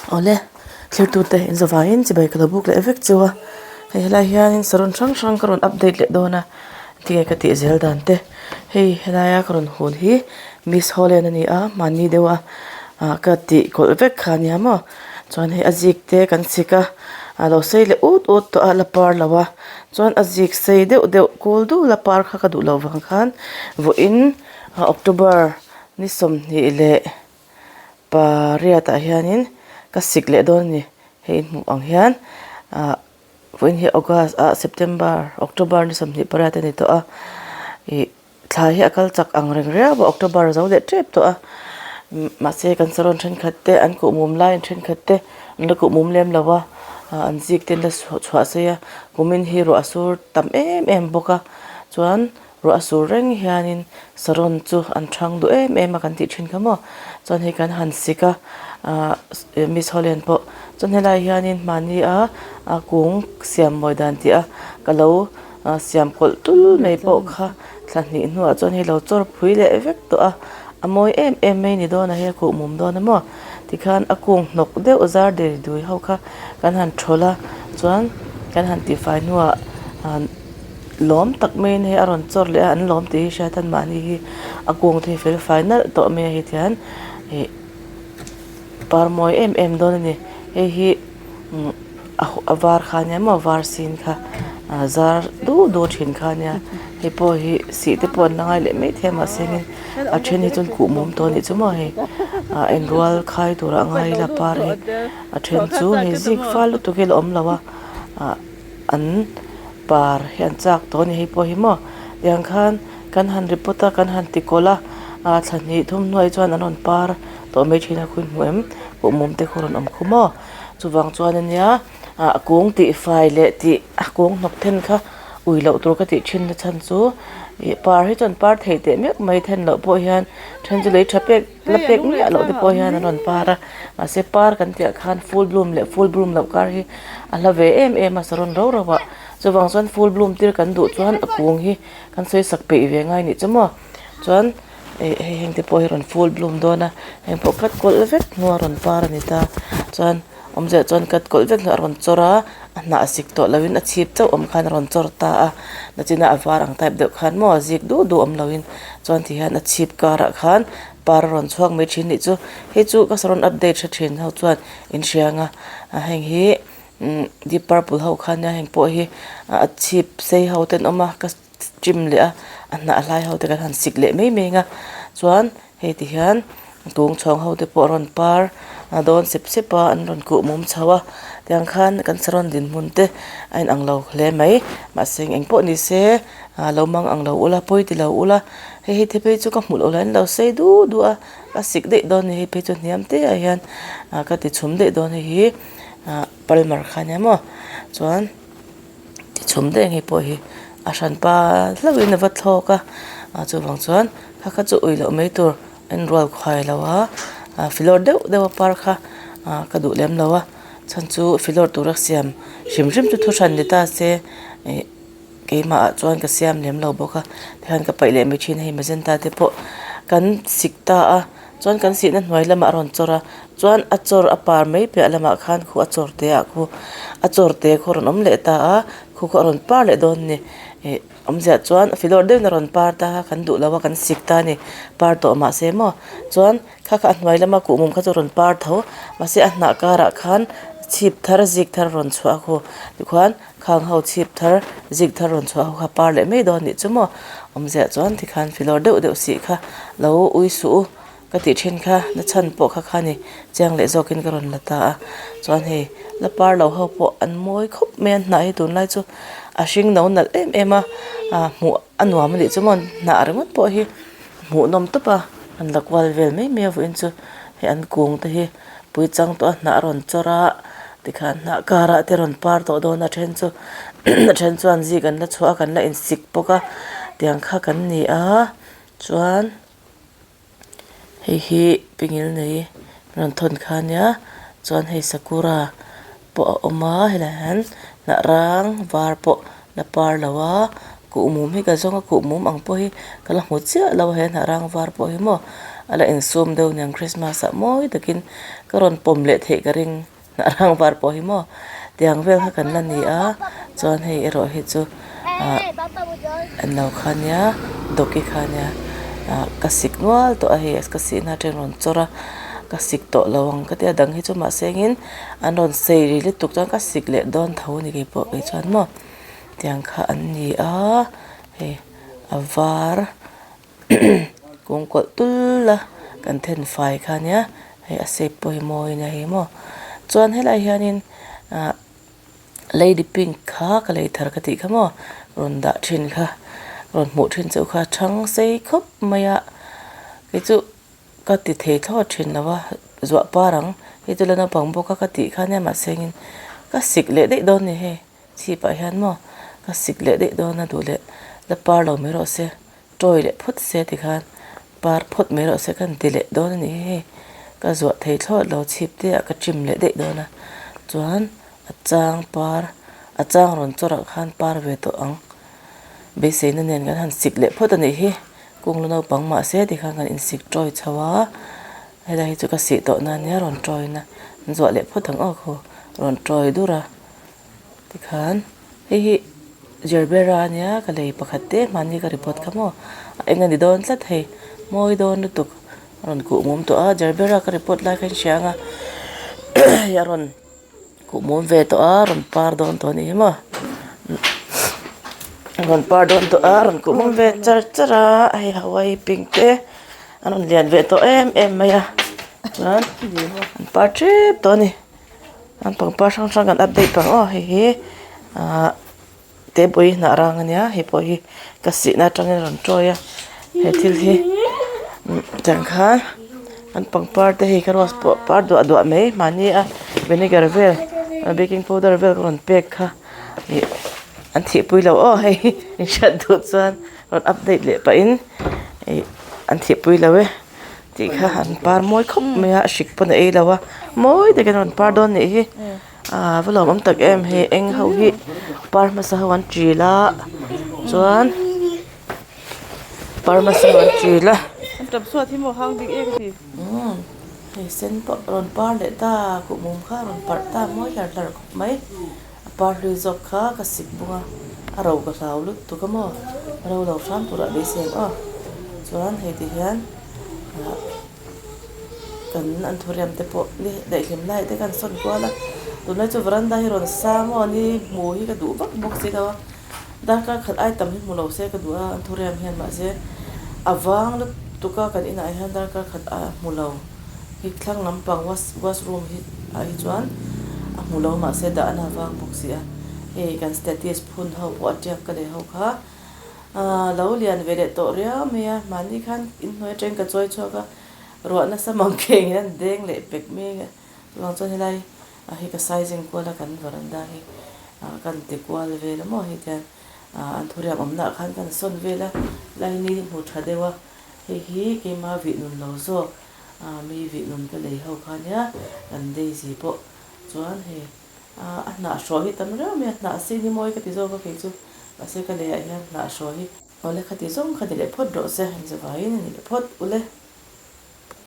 Awle thlir tute in zavaiin chibai ka lo buk leh vek chu a hei helai hianin saron hrang hrang ka rawn update leh dawn a tinge ka tih zel dan te hei helaia ka rawn hun hi miss holland a ni a hmanni deuh a ah ka tih kawlh vek kha a nia maw chuan hei a zik te kan chhik a a lo sei leh ut ut tawh a la par lo a chuan a zik sei deuh deuh kul dul a par kha ka duh loh vang khan vawiin october ni sawmhnih leh. Pariatah hianin ka sik leh dawn a ni hei hmuh ang hian ah vawiin hi august ah september october ni 28 a ni tawh a ih thla hi a kal chak ang reng riau a october a zo leh tep tawh a mahse kan saron thenkhat te an kuhmum laiin thenkhat te an la kuhmum lem lo a ah an zik te an la chhuah sei a kumin hi ruah a sur tam em em bawk a chuan. Ruah a sur reng hianin saron chu an thang duh em em a kan tih thin kha maw chuan hei kan han sik a ahh miss holland pawh chuan helai hianin mahni a a kung siam mawi dan tih a ka lo siam kawlh tul mai pawh kha thla hnih hnuah chuan hei lo chawr phui leh vek tawh a a mawi em em mai ni dawn a hei a khuh mum dawn a maw tikhan a kung hnawk deuh zar dei dui ho kha kan han thawl a chuan kan han tihfai hnuah ah. Lawm tak maiin hei a rawn chawr leh a an lawm tih hi hriat a mahni hi a kung te hi fel fai nalh tawh mai a hei tihian ih par mawi em em dawn a ni hei hi umm a var kha ania maw var sin kha ah zar du du thin kha ania hei pawh hi sih te pawh an la ngai leh maithei a mahse in a then hi chuan kuh mum tawh a nih chu maw hei ah engrual khai turah a ngai ila par hi a then chu hei zik fal lutuk hi a la awm lo a ah. An par hi an chak tawh a ni hei pawh hi maw tiang khan kan han report a kan han ti kawlh a ah thla hnih thum hnuai chuan an rawn par tawh mai thin a khawi hmu em kuhmum te khu rawn awm khu maw chuvang chuan ania ah kung tih fai leh tih a kung hnawk then kha ui loh tur ka tih thin na chhan chu ih par hi chuan par thei teh meuh mai then loh pawh hian then chu lei tha pek la pek miah loh te pawh hian an rawn par a mahse par kan tih ah khan full bloom leh full bloom loh kar hi a hla ve em em a saron rau rau ah chuvang chuan full bloom tir kan duh chuan a kung hi kan sawi sak peih ve ngai nih chu maw chuan ih hei heng te pawh hi rawn full bloom dawn a heng pawh cut kawlh vek hnuah rawn par a ni ta chuan awmzia chuan cut kawlh vek hnuah a rawn chawr a a hnah sik tawh lo in a chhip chauh awm khan a rawn chawr ta a nachina a var ang type deuh khan maw zik duh duh awm lo in chuan ti hian a chhip karah khan par a rawn chhuak mai thin nih chu hei chu ka saron update hre thin ho chuan in hria ang a heng hi umm deep purple ho kha nia heng pawh hi a chhip sei ho te an awm a ka trim leh a a hnah hlai ho te kan han sik leh mai mai ang a chuan hei ti hian kung chhawng ho te pawh a rawn par a dawn sep sep a an rawn kuh mum chho a tiang khan kan saron dinhmun te a inang lo hle mai mahse eng pawh ni se ah lo mang ang lo ula pawi ti lo ula hei hei te phei chu ka hmuh loh lah in lo sei du du a ka sik daih dawn a ni hei phei chu hniam te ah hian ah ka ti chhum daih dawn hei hi ah palmer kha ania maw chuan ti chhum daih ang hei pawh hi a hranpa hlauhin a va thlawk a ah chuvang chuan kha kha chu ui loh mai tur a inrual khuai lo a ah filawr deuh deuh a par kha ah ka duh lem lo a chhan chu filawr tura siam hrim hrim chu thu hran ni ta se ih. Keimah ah chuan ka siam lem lo bawk a tihian ka paih leh mai thin a hei magenta te pawh kan sik ta a chuan kan sihna hnuai lamah a rawn chawr a chuan a chawr a par mai piah lamah khan khu a chawr te ah khu a chawr te khu a rawn awm leh ta a khu kha a rawn par leh dawn a ni ih awmziah chuan a filawr deuhin a rawn par ta a kan duh lo a kan sik ta a ni par tawh mahse maw chuan kha kha a hnuai lama kuhmum kha chu a rawn par tho mahse a hnah karah khan chhip thar zik thar a rawn chhuah a khu tikhuan. Khang ho chhip thar zik thar rawn chhuah ho kha par leh mai dawn nih chu maw awmziah chuan tikhan filawr deuh deuh sih kha lo ui suh u ka tih thin kha na chhan pawh kha kha ni chiang leh zawkin ka rawn la ta a chuan hei la par lo ho pawh an mawi khawp mai a hnah hi tunlai chu a hring no nalh em em a ah hmuh a nuam a nih chu maw hnah ringawt pawh hi hmuhnawm tawp a an la kual vel mai mai a vawiin chu hei an kung te hi. Pui chang tawh a hnah a rawn chawr a tikhan hnah karah te rawn par tawh dawn a then chu a then chuan zik an la chhuah a kan la insik bawk a tiang kha kan ni a chuan hei hi pingil nei rawn thawn kha a nia chuan hei sakura pawh a awm a helaiah hian hnah rang var pawh la par lo a kuhmum hi ka zawng a kuhmum ang pawh hi ka la hmu chiah lo a he hnah rang var pawh hi maw a la insum deuh aniang christmas ah mawi takin. Ka rawn pawm leh theih ka ring hnah rang var pawh hi maw tiang vel kha kan la ni a chuan hei erawh hi chu ah an lo kha nia dawki kha nia ah ka sik nual tawh a hei ka sihna atangin rawn chawr a ka sik tawh lo ang ka tia dang hi chu mahse engin an rawn sei ri lutuk chuan ka sik leh dawn tho a ni keipawh kei chuan maw tiang kha an ni a hei a var. Kawng kawlh tul a kan then fai kha nia hei a shape pawh hi mawi ania hei maw chuan helaiah hianin ah lady pink kha ka lei thar ka tih kha maw rawn dah thin kha rawn hmuh thin chauh kha a thang sei khawp mai a kei chu ka ti thei thlawt thin lo a zuah par ang hei chu la naupang bawk a ka tih kha nia mahse engin ka sik leh daih dawn a ni hei chhip ah hian maw ka sik leh daih dawn a duh leh la par lo mai rawh se. Tawi leh phawt se tikhan par phawt mai rawh se kan ti leh dawn a nih hi hei ka zuah thei thlawt lo chhip te ah ka trim leh daih dawn a chuan a chang par a chang rawn chawrh ah khan par ve tawh ang beiseina nen kan han sik leh phawt a nih hi kung la naupang mahse tikhan kan insik tawi chho a helai hi chu ka sih tawh na ania rawn tawina an zuah leh phawt ang aw khaw rawn tawi dur a. Tikhan hei hi Gerbera ania ka lei pakhat te hmanni ka report kha maw a eng a ni dawn tlat hei mawi dawn lutuk a rawn kuh mum tawh a Gerbera ka report lai kha in hria ang a hei a rawn kuh mum ve tawh a rawn par dawn tawh a ni hi maw a rawn par dawn tawh a rawn kuh mum ve char char a hei hawaii pink te a rawn lian ve tawh em em mai a chuan an par tep tawh a ni. An pangpar hrang hrang kan update ang aw hei hi ahh tebawih hnah rang ania hei pawh hi ka sihna atangin a rawn tawi a he thil hi tiang khan an pangpar te hei ka rose pawh par duah duah mai mahni a vinegar vel baking powder vel ka rawn pek kha ih an thihpui lo aw hei in hriat duh chuan rawn update leh pahin ih an thihpui lo e. Tih kha an par mawi khawp mai a a hrik pawn a ei lo a mawi takin a rawn par dawn nih hi ah va lawmawm tak em hei eng ho hi par hmasa ho an ṭil a chuan par hmasa ho an ṭil a umm hei sen pawh a rawn par leh ta kuhmum kha a rawn parh ta mawi hlar hlar khawp mai a par hlui zawk kha ka sik bawk a a ro ka hlau lutuk a maw a ro lo hram turah beisei ang aw chuan hei ti hian. Kan an thuriam te pawh ni daihlim lai te khan sawn kual a tunlai chu veranda hi rawn sang aw ni hmu hi ka duh vak bawk si lo a darkar khat ai tam hi hmu lo se ka duh a an thuriam hian mahse a vang lutuk a kan inah hian darkar khat a hmu lo hi thlang lampang wash washroom hi ah hi chuan a hmu lo mahse dah na vang bawk si a hei kan status phun ho pawh a tiak ka leh ho kha. Aaa lo lian ve leh tawh riau mai a, mahni khan inhnuai atangin ka chawi chhuak a, ruah nasa mang kheng hian deng leh pek mek a, chuvang chuan helai ah hi ka sizing kual a kan varanda hi ah kan ti kual vel a maw hei tian ah an thuriam awmna ah khan kan sawn vel a, helai hi ni hmu tha deuh a, hei hi keima vih nun lo zawk ah mi vih nun ka lei ho kha nia kan daisy pawh chuan hei. A hnah hrawh hi tam riau mai a, hnah sin hi mawi ka ti zawk a kei chu, mahse ka leiah hian hnah hrawh hi. Awle kha ti zawng kha ni leh phawt rawh se, inzavaiin a ni leh phawt ule.